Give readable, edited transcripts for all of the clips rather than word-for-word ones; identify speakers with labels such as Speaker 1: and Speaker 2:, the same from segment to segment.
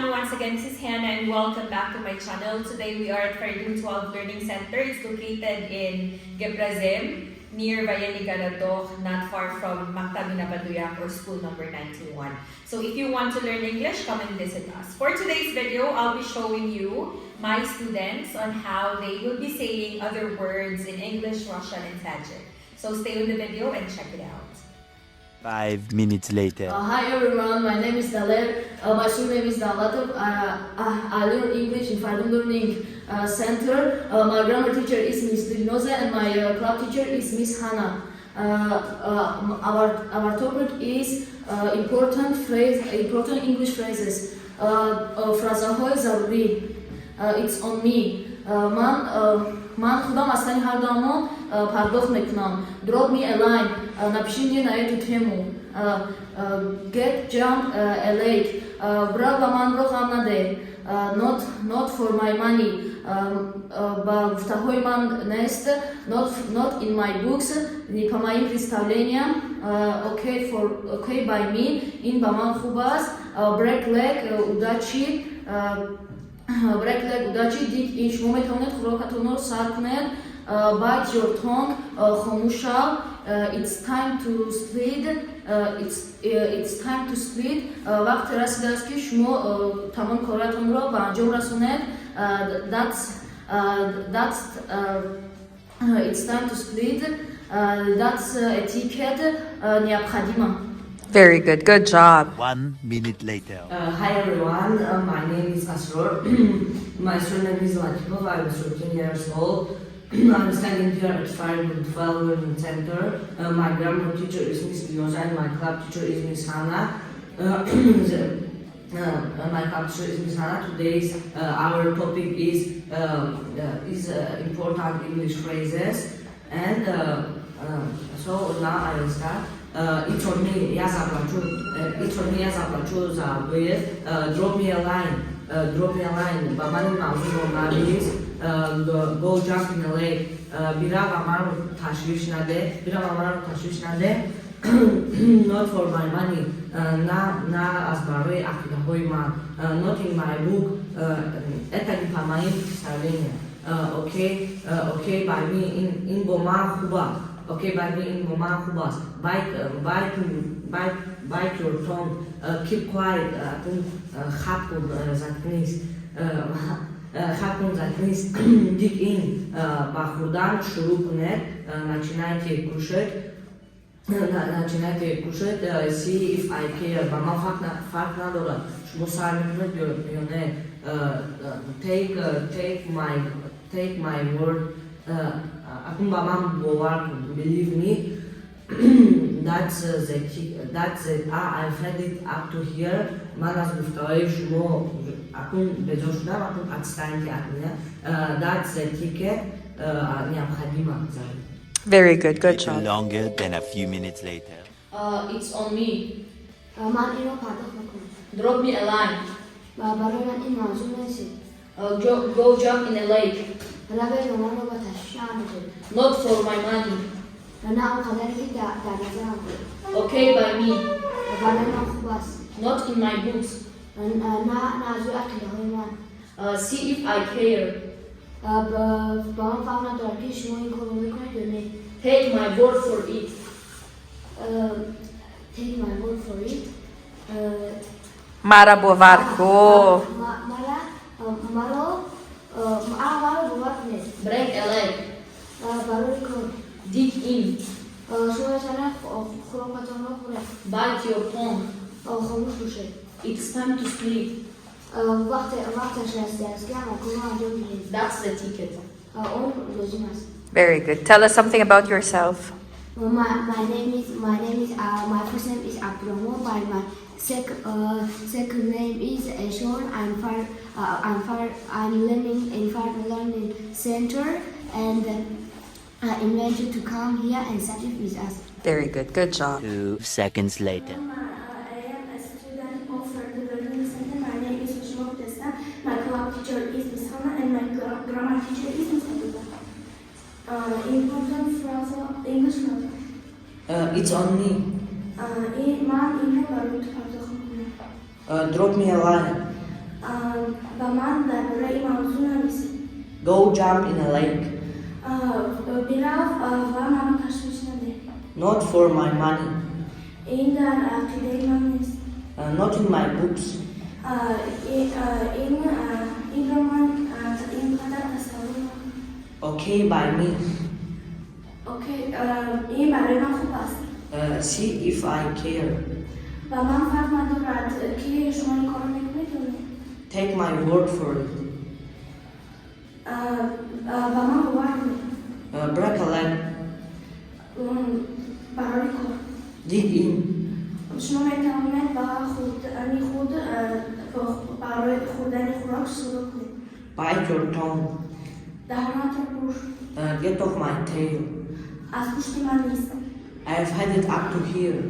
Speaker 1: Everyone, once again, this is Hannah and welcome back to my channel. Today we are at Fereydoun 12 Learning Center. It's located in Geprazem, near Voenny Gorodok, not far from Maktabi Navaduyak or school number 91. So if you want to learn English, come and visit us. For today's video, I'll be showing you my students on how they will be saying other words in English, Russian, and Tajik. So stay on the video and check it out.
Speaker 2: 5 minutes later.
Speaker 3: Hi everyone, my name is Daler. My surname is Dalatov. I learn English in Fereydoun Learning Center. My grammar teacher is Miss Dilnoza and my club teacher is Miss Hannah. Our topic is important phrase, important English phrases. Фразаҳои зарурӣ. It's on me. Ман худам аз тани ҳар дуамон пардохт мекунам. Drop me a line. Напиши мне на эту тему. Get jump a lake. Бирав ва манро ғам наде. Not for my money. Ба гуфтаҳои ман нест. Not in my books. Не по моим представлениям. Okay by me. Ин ба ман хуб аст. Break leg. Удачи. Break leg, удачи. Dig in. Шумо метавонед хӯрокатонро сар кунед. Bite your tongue. Хомӯш шав. It's time to split. It's time to split. Вақте расидааст, ки шумо тамом коратонро ба анҷом расонед. That's it's time to split. That's a ticket. Необходимо.
Speaker 1: Very good. Good job.
Speaker 2: One minute later.
Speaker 4: Hi everyone, my name is Asror. My surname is Latipov. I'm 13 years old. I'm studying here at Fereydoun 12 Learning Center. My grammar teacher is Miss Dinoza and my club teacher is Miss Hannah. My club teacher is Miss Hannah. Today's our topic is important English phrases, and so now I will start. It's on me, я заплачу. It's on me, я заплачу за выезд. Drop me a line. Drop me a line. Ба ман ин мавзӯъро навис. Go jump in a lake. Бира ва маро ташвиш наде. Бира ва маро ташвиш наде. Not for my money. На аз барои ақидаҳои ман. Not in my book. Это не по моим представлениям. Okay by me. Ин бо ман хуб аст. Okay by me. Ин бо ман хуб аст. Bite your tongue. Keep quiet. Хап кун, заткнись. Хап кун, заткнись. Dig in. Ба хӯрдан шурӯъ кунед. Начинайте кушать. Начинайте кушать. See if I care. Ба ман фарқ надорад, шумо сар мекунед ё не. Take my word. Акун ба ман бовар кун. Believe me. That's it. Ah, I've had it up to here. Ман аз гуфтаҳои шумо акун безор шудам. Акун отстаньте от меня. That's the ticket. Необходимо.
Speaker 1: Very good. Good
Speaker 2: Little
Speaker 1: job.
Speaker 2: longer than a few minutes later.
Speaker 3: It's on me.
Speaker 5: Ман инро пардохт мекунам.
Speaker 3: Drop me a line.
Speaker 5: Ва барои ман ин мавзӯъ нест.
Speaker 3: Go jump in a lake.
Speaker 5: Равед ва манро ба ташвиш наандозед.
Speaker 3: Not for my money.
Speaker 5: На он қадаре, ки дар назарам буд.
Speaker 3: Okay by me.
Speaker 5: Барои ман хуб аст.
Speaker 3: Not in my books.
Speaker 5: На аз рӯи ақидаҳои ман.
Speaker 3: See if I care.
Speaker 5: Ба ман фарқ надорад, ки шумо ин корро мекунед ё не.
Speaker 3: Take my word for it.
Speaker 5: Take my word for it.
Speaker 1: Мара бовар ку.
Speaker 5: Маро бовар кунед.
Speaker 3: Break a leg.
Speaker 5: Барои кор.
Speaker 3: Dig in.
Speaker 5: Шумо метавонед хӯрокатонро хӯред.
Speaker 3: Bite your tongue.
Speaker 5: Хомӯш бошед.
Speaker 3: It's time to split.
Speaker 5: Вақташ расидааст, ки ҳама корро анҷом диҳед.
Speaker 3: That's the ticket.
Speaker 5: Он лозим аст.
Speaker 1: Very good. Tell us something about yourself.
Speaker 5: My first name is Abdurrahman. My second name is Eshon. I'm learning in Far Learning Center, and I invite you to come here and study with us.
Speaker 1: Very good. Good job.
Speaker 2: 2 seconds later.
Speaker 6: I am a student of Fereydoun Learning Center. My name is Hoshima Kutestan. My club teacher is Miss Hannah and my grammar teacher is Miss Abdullah. Important phrase, English phrase.
Speaker 4: It's on me.
Speaker 6: Ман инро барои ту пардохт мекунам.
Speaker 4: Drop me a line.
Speaker 6: Ба ман дар бораи ин мавзӯъ нависед.
Speaker 4: Go jump in a lake.
Speaker 6: Бирав ва маро ташвиш надеҳ.
Speaker 4: Not for my money.
Speaker 6: Ин дар ақидаи ман нест.
Speaker 4: Not in my books.
Speaker 6: Инро ман ин қадар тасаввур накардам.
Speaker 4: Okay by me.
Speaker 6: Okay, ин барои ман хуб аст.
Speaker 4: See if I care.
Speaker 6: Ба ман фарқ надорад, ки шумо ин корро мекунед ё не.
Speaker 4: Take my word for it.
Speaker 6: Ба ман бовар кунед.
Speaker 4: Break a leg.
Speaker 6: Барои кор.
Speaker 4: Dig in.
Speaker 6: Шумо метавонед ба хӯрдани худ барои хӯрдани хӯрок шурӯъ кунед.
Speaker 4: Bite your tongue.
Speaker 6: Даҳонатро пӯш.
Speaker 4: Get off my tail.
Speaker 6: Аз пушти ман ист.
Speaker 4: I've had it up to here.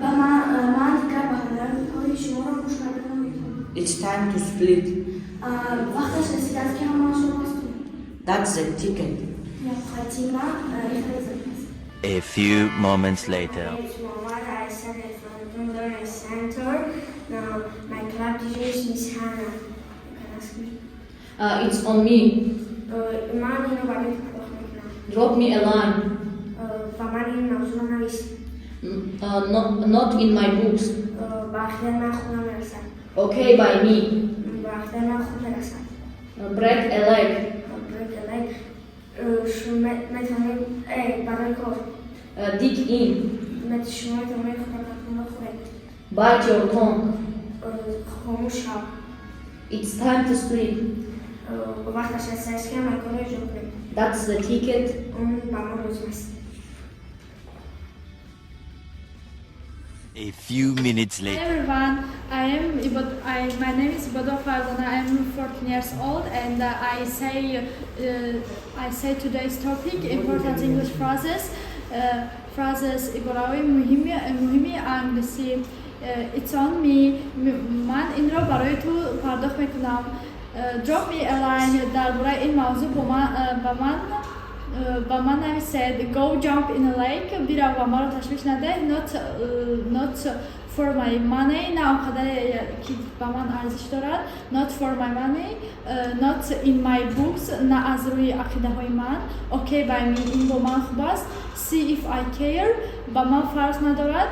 Speaker 6: Ба ман дигар баҳонаҳои шуморо гӯш карда наметавонам.
Speaker 4: It's time to split.
Speaker 6: Вақташ расидааст, ки ҳамаашро боз кунем.
Speaker 4: That's the ticket.
Speaker 6: Хатима ихеле зарур аст.
Speaker 2: A few moments later.
Speaker 6: My name is Mohammad. I study at Feridun Learning Center. Now, my club teacher is Miss Hannah. You can ask me.
Speaker 3: It's on me.
Speaker 6: من اینو برای تو پرداخت میکنم.
Speaker 3: Drop me a line.
Speaker 6: و من این موضوع رو نویس.
Speaker 3: Not in my books.
Speaker 6: به عقیده من خوب نمیرسد.
Speaker 3: Okay by me.
Speaker 6: به عقیده من خوب میرسد.
Speaker 3: Break a leg.
Speaker 6: Break a leg. شما میتونید برای کار.
Speaker 3: Dig in.
Speaker 6: شما میتونید خوراکتون بخورید.
Speaker 3: Bite your tongue.
Speaker 6: خاموش شو.
Speaker 3: It's time to split.
Speaker 6: وقتش رسیده که من کار اجرا کنیم.
Speaker 3: That's the ticket.
Speaker 6: اون به ما لازم است.
Speaker 2: A few minutes
Speaker 7: Hi
Speaker 2: later.
Speaker 7: everyone, I am Ibad, my name is Ibadov Farzana. I am 14 years old, and I say today's topic important English phrases. Phrases ибораҳои муҳими англисӣ. It's on me. Ман инро барои ту пардохт мекунам. Drop me a line. Дар бораи ин мавзӯъ ба ман нависед. Go jump in a lake. Бирав ва маро ташвиш надеҳ. Not for my money. На он қадаре, ки ба ман арзиш дорад. Not for my money. Not in my books. На аз рӯи ақидаҳои ман. Okay by me. Ин бо ман хуб аст. See if I care. Ба ман фарқ надорад.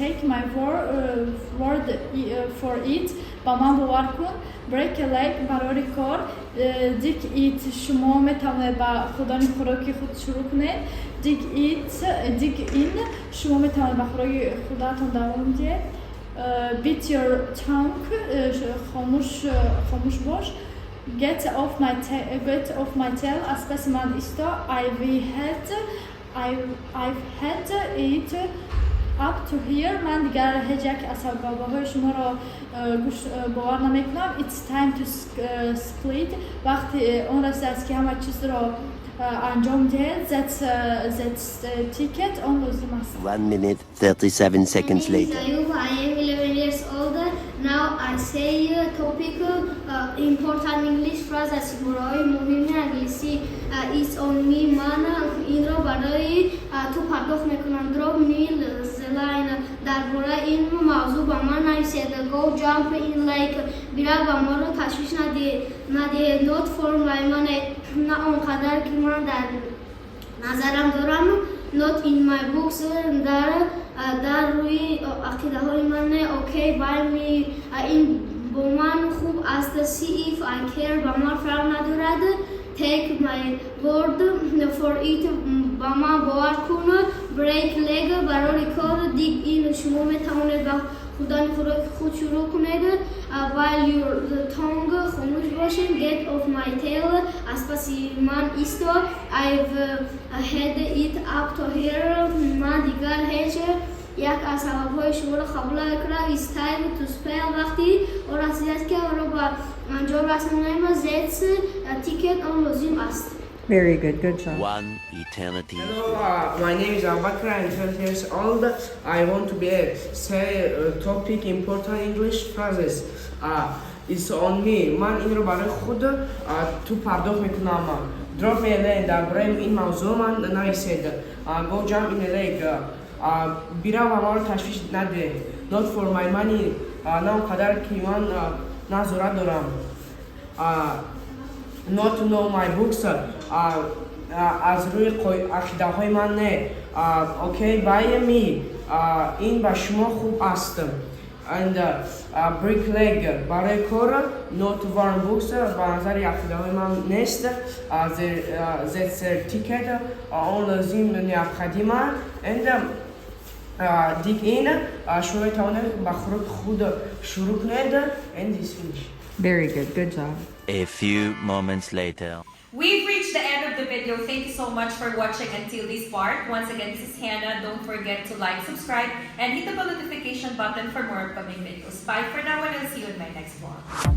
Speaker 7: Take my word for it. Ба ман бовар кун. Break a leg. Барори кор. Dig in. Шумо метавонед ба хӯрдани хӯроки худ шурӯъ кунед. Dig in. Шумо метавонед ба хӯроки худатон давом диҳед. Bite your tongue. Хомӯш бош. Get off my tail. Аз паси ман исто. I've had it up to here. Ман дигар ҳеҷ як аз сабабҳои шуморо гӯш бовар намекунам. It's time to split. Вақти он расидааст, ки ҳама чизро анҷом диҳед. That's ticket. Он лозим аст.
Speaker 2: 1 minute, 37 seconds
Speaker 5: My name is
Speaker 2: later.
Speaker 5: Ayub. I am 11 years old. Now I say topic important English phrases. Ибораҳои муҳими англисӣ. It's on me. Ман инро барои ту пардохт мекунам. Drop me the line. Дар бораи ин мавзӯъ ба ман нависед. Go jump in lake. Бирав ва моро ташвиш надиҳед. Not for my money. На он қадар, ки ман дар назарам дорам. Not in my books. Дар рӯи ақидаҳои ман не. Okay by me. Ин бо ман хуб аст. See if I care. Ба ман фарқ надорад. Take my word for it. Ба ман бовар кун. Break leg. Барори кор. Dig in. Шумо метавонед ба хӯрдани хӯроки худ шурӯъ кунед. Bite your tongue. Хомӯш бошед. Get off my tail. Аз паси ман исто. I've had it up to here. Ман дигар ҳеҷ як аз сабабҳои шуморо қабул намекунам. It's time to split. Вақти он расидааст, ки онро ба анҷом расонем. That's ticket. Он лозим аст.
Speaker 1: Very good. Good job.
Speaker 2: One eternity.
Speaker 8: Hello, my name is Abubakar. I'm 12 years old. I want to be a say topic important English phrases. It's on me. Ман инро барои худ ту пардохт мекунам. Drop me a line. Дар бораи ин мавзӯъ ман нависед. Go jump in a lake. Бирав ва маро ташвиш надеҳ. Not for my money, на он қадар ки ман назорат дорам. Not know my books, аз рӯи ақидаҳои ман не. Okay by me, ин ба шумо хуб аст. And break leg, барои кор. Not warm books, ба назари ақидаҳои ман нест. The certificate, он лозим, необходимо. And dig in, шумо метавонед ба хӯроки худ шурӯъ кунед. And this finish.
Speaker 1: Very good. Good job.
Speaker 2: A few moments later.
Speaker 1: We've reached the end of the video. Thank you so much for watching until this part. Once again, this is Hannah. Don't forget to like, subscribe, and hit the bell notification button for more upcoming videos. Bye for now, and I'll see you in my next vlog.